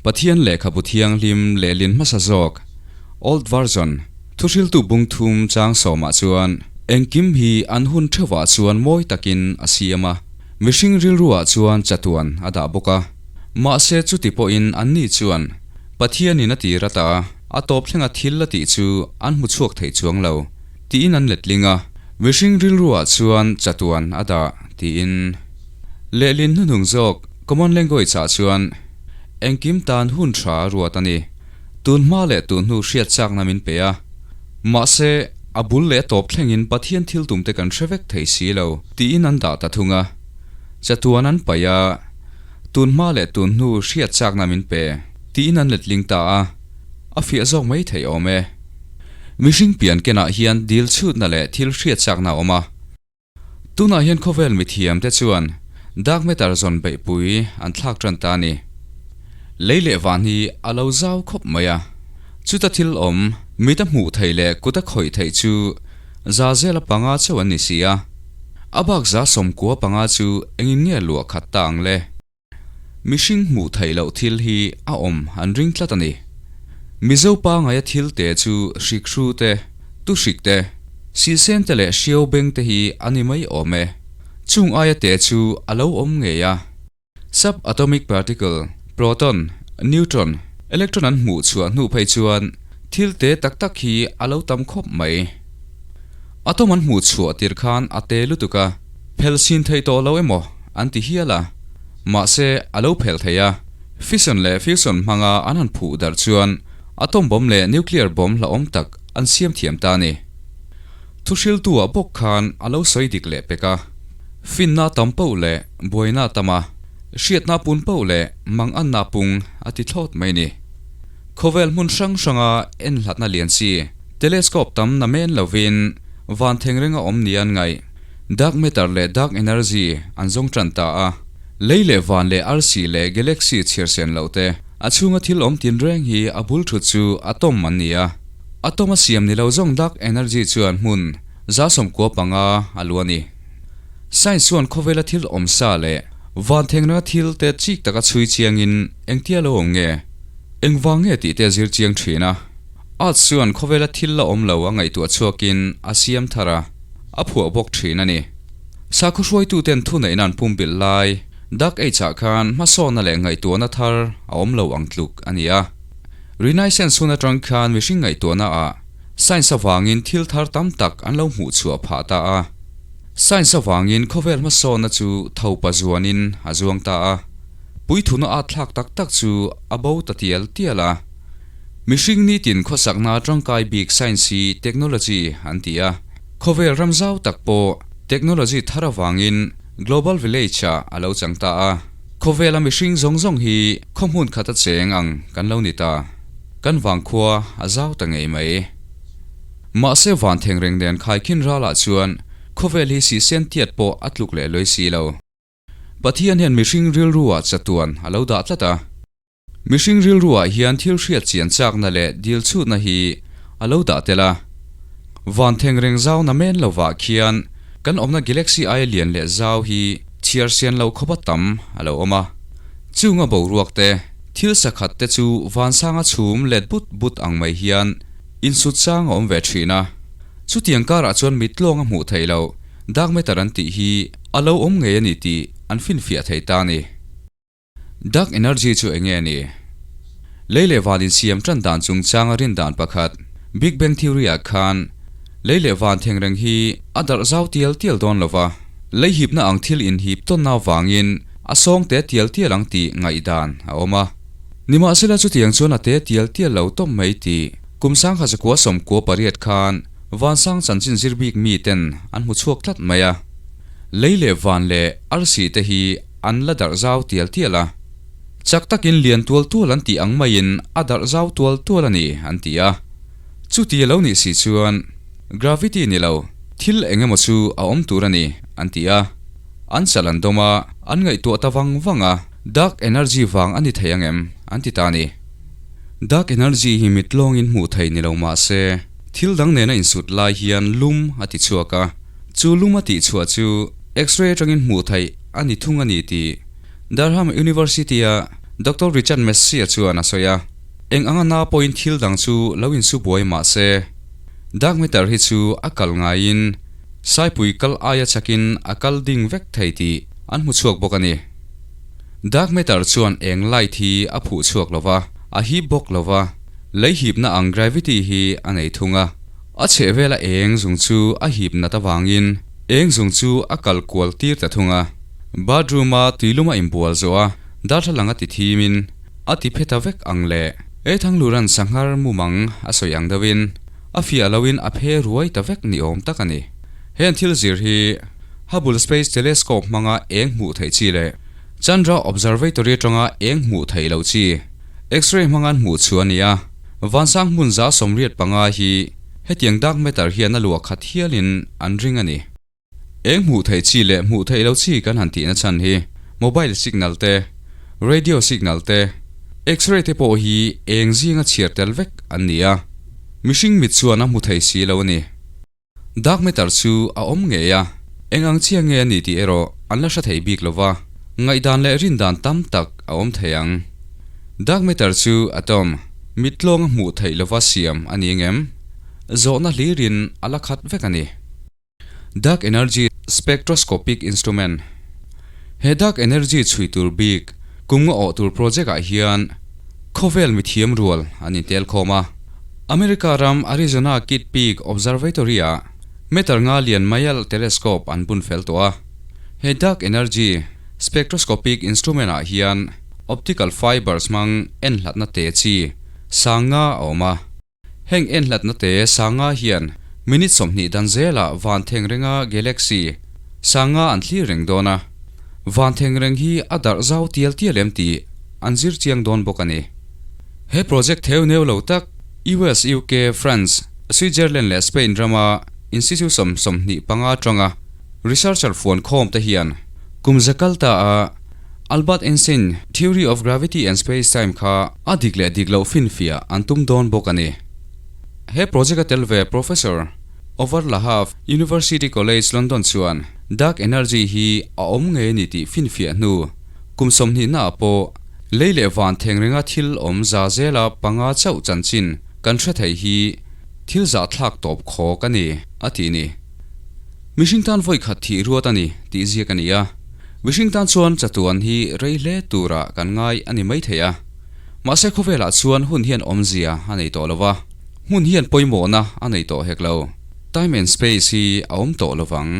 Pathian Lehkhabu Thianghlim lehlin hmasa zawk, Old Version, Thuhriltu bung thum chang sawmah chuan, Engkim hi an hun theuhah chuan mawi takin a siam a, mihring rilruah chuan chatuan a dah bawk a. Mahse chuti pawhin anni chuan Pathianin a tir ata a tawp thlenga thil a tih chu an hmu chhuak thei chuang lo, tiin an letling a. Mihring rilruah chuan chatuan a dah, tiin. Lehlin hnuhnung zawk Common Language ah chuan engkim tan hun tha a ruat a ni. Tun hma leh tun hnu hriat chakna min pe a. Mahse, a bul leh a tawp thlengin Pathian thil tumte kan hre vek thei si lo, tiin an dah ta thung a. Chatuan an paih a, tun hma leh tun hnu hriat chakna min pe, tiin an letling ta a. A fiah zawk mai thei awm e. Mihring pian kenah hian dil chhutna leh thil hriat chakna a awm a. Tunah hian khawvel mithiamte chuan dark matter zawn beihpui an thlak tan ta a ni. Lei leh van hi a lo zau khawp mai a, chuta thil awm mita hmuh theih leh kuta khawih theih chu 100 panga chauh an ni si a, a bak 95 chu engin nge luah khat ta ang le? Mihring hmuh theih loh thil hi a awm an ring tlat a ni. Mizo pangaia thil te chu hrik hru te, tu hrik te, silsen te leh hriau beng te hi a ni mai awm e. Chung aia te chu a lo awm ngei a. Sub atomic particle, proton, neutron, electron an hmuh chhuah hnu phei chuan thil te tak tak hi a lo tam khawp mai. Atom an hmuh chhuah tir khan a te lutuk a. Phel sin thei tawh lo emaw an ti hial a, mahse a lo phel thei a. Fission leh fusion hmanga an han phuh darh chuan atom bomb leh nuclear bomb hlauhawm tak an siam thiam ta a ni. Thuhriltu-ah bawk khan a lo sawi dik leh pek a. Finna tam poh leh buaina tam a, hriatna pun poh leh manganna pung a ti thlawt mai ni. Khawvel hmun hrang hranga enhlatna lian chi, telescope tam na men lovin van thengrenga awm nia an ngaih. Dark matter leh dark energy an zawng tan ta a, lei leh van leh arsi leh galaxy chhiar sen loh te, a chhunga thil awm tin reng hi a bul thut chu atom an ni a. Atom a siam ni lo zawng dark energy chuan hmun 95 a lu a ni. Science chuan khawvela thil awm sa leh van thengrenga thil te chik taka chhui chiangin engtia lo awm nge, engvang nge tih te a zir chiang thin a. Arts chuan khawvela thil la awm lo a ngaihtuah chhuakin a siam thar a. A phuah bawk thin a ni. Sakhaw hruaituten thuneihna an pumbilh lai Dark Age-ah khan hmasawnna leh ngaihtuahna thar a awm lo ang tluk a ni a. Renaissance hun atang khan mihring ngaihtuahna ah science avangin thil thar tam tak an lo hmuh chhuah phah ta a. Science avangin khawvel hmasawnna chu thopa zuanin a zuang ta a. Puithuna at thlak tak tak chu a bo ta tial tial a. Mihring nitin khawsakna tangkai bik science hi technology an ti a. Khawvel ram zau tak pawh technology thar avangin Global Village ah a lo chang ta a. Khawvela mihring zawng zawng hi khaw hmun khat a cheng ang kan lo ni ta. Kan vangkhua a zau ta ngei mai. Mahse van thengreng nen khaikhin ralah chuan khawvel hi sihsen tiat pawh a tluk leh lawih si lo. Pathian hian mihring rilruah chatuan a lo dah tlat a. Mihring rilruah hian thil hriat chian chakna leh dil chhutna hi a lo dah tel a. Van thengreng zau na men lovah khian kan awmna galaxy aia lian leh zau hi chhiar sian lo khawpa tam a lo awm a. Chunga boruak te, thil sakhat te chu vansanga chhum let but but ang mai hian insut chang a awm ve thin a. Chutiang karah chuan mit lawng a hmuh theih loh dark matter an tih hi a lo awm ngei a ni tih an finfiah thei ta a ni. Dark energy chu eng nge ni? Lei leh van insiam tan dan chungchanga rin dan pakhat, Big Bang Theory ah khan lei leh van thengreng hi a darh zau tial tial dawn lo va, lei hipna ang thil inhip tawnna avangin a sawng te tial tial ang tih ngaihdan a awm a. Nimahsela chutiang chuan a te tial tial lo tawp mai tih kum 1998 khan vansang chanchin zir bik miten an hmu chhuak tlat mai a. Lei leh van leh arsi te hi An la darh zau tial tial a. Chak takin lian tual tual an tih ang maiin a darh zau tual tual a ni, an ti a. Chuti a lo nih si chuan gravity ni lo, thil eng emaw chu a awm tur a ni, an ti a. An chal an dawm a, an ngaihtuah ta vang vang a, dark energy vang a ni thei ang em, an ti ta a ni. Dark energy hi mit lawngin hmuh theih ni lo mah se, thil dang nena insut lai hian lum a ti chhuak a. Chu lum a tih chhuah chu X-ray atangin hmuh theih a ni thung a ni tih Durham University-a Doctor Richard Messi-a chuan a sawi a. Eng anga na pawhin thil dang chu lo insu buai mah se, dark matter hi chu a kal ngaiin saipui kal aia chakin a kal ding vek thei tih an hmu chhuak bawk a ni. Dark matter chuan eng light hi a phuh chhuak lo va, a hip bawk lo va, lei hipna ang gravity hi a nei thung a. A chhehvela eng zung chu a hip nat avangin eng zung chu a kal kual tir ta thung a. Bathroom-a tuilum a inbual zawh a, darthlalang a ti thimin a ti phe ta vek ang le. E Thangluran sanghar mumang a sawi ang deuhin a fiah loin a phe ruai ta vek ni awm tak a ni. Heng thil zir hi Hubble Space Telescope hmanga eng hmuh theih chi leh Chandra Observatory atanga eng hmuh theih loh chi X-ray hmanga'n hmuh chhuah a ni a. Vansang hmun 85 hi hetiang dark matter hian a luah khat hialin an ring a ni. Eng hmuh theih chi leh hmuh theih loh chi kan han tihna chhan hi mobile signal te, radio signal te, X-ray te pawh hi eng zinga chhiar tel vek an ni a, mihring mit chuan a hmu thei si lo a ni. Dark matter chu a awm ngei a, eng ang chiang nge a ni tih erawh an la hre thei bik lo va, ngaihdan leh rindan tam tak a awm thei ang. Dark matter chu atom, mit tlawnga hmuh theih lova siam a ni ngem? Zawhna hlirin a la khat vek a ni. Dark Energy Spectroscopic Instrument, He dark energy chhui tur bik kum nga awh tur project ah hian khawvel mithiam rual an intel khawm a. America ram Arizona Kitt Peak Observatory ah meter nga lian Mayall Telescope an bun fel tawh a. He dark energy spectroscopic instrument ah hian optical fibers hmang enhlatna te chi sang nga a awm a. Heng enhlatna te sanga hian minute 20 dan zelah van thengrenga galaxy sanga an thlir reng dawn a, van thengreng hi a darh zau tial tial em tih an zir chiang dawn bawk a ni. He project theu neu lo tak US, UK, France, Switzerland leh Spain rama institute 25 atanga researcher fuan khawm te hian kum za kal ta a Albert Einstein Theory of Gravity and Space-Time kha a dik leh dik loh finfiah an tum dawn bawk a ni. He project a tel ve Professor Ofer Lahav, University College London chuan dark energy hi a awm ngei a ni tih finfiah hnu kum 20 naah pawh lei leh van theng ringa thil awm za zela panga chauh chanchin kan hre thei hi thil zahthlak tawp khawk a ni, a ti ni. Mihring tan vawi khat thih ruat a ni tih ziak a ni a. Mihring tan chuan chatuan hi rei hle tura kan ngai a ni maithei a. Mahse khawvelah chuan hun hian awmzia a nei tawh lo va, hmun hian pawimawhna a nei tawh hek lo. Time and space hi a awm tawh lo vang.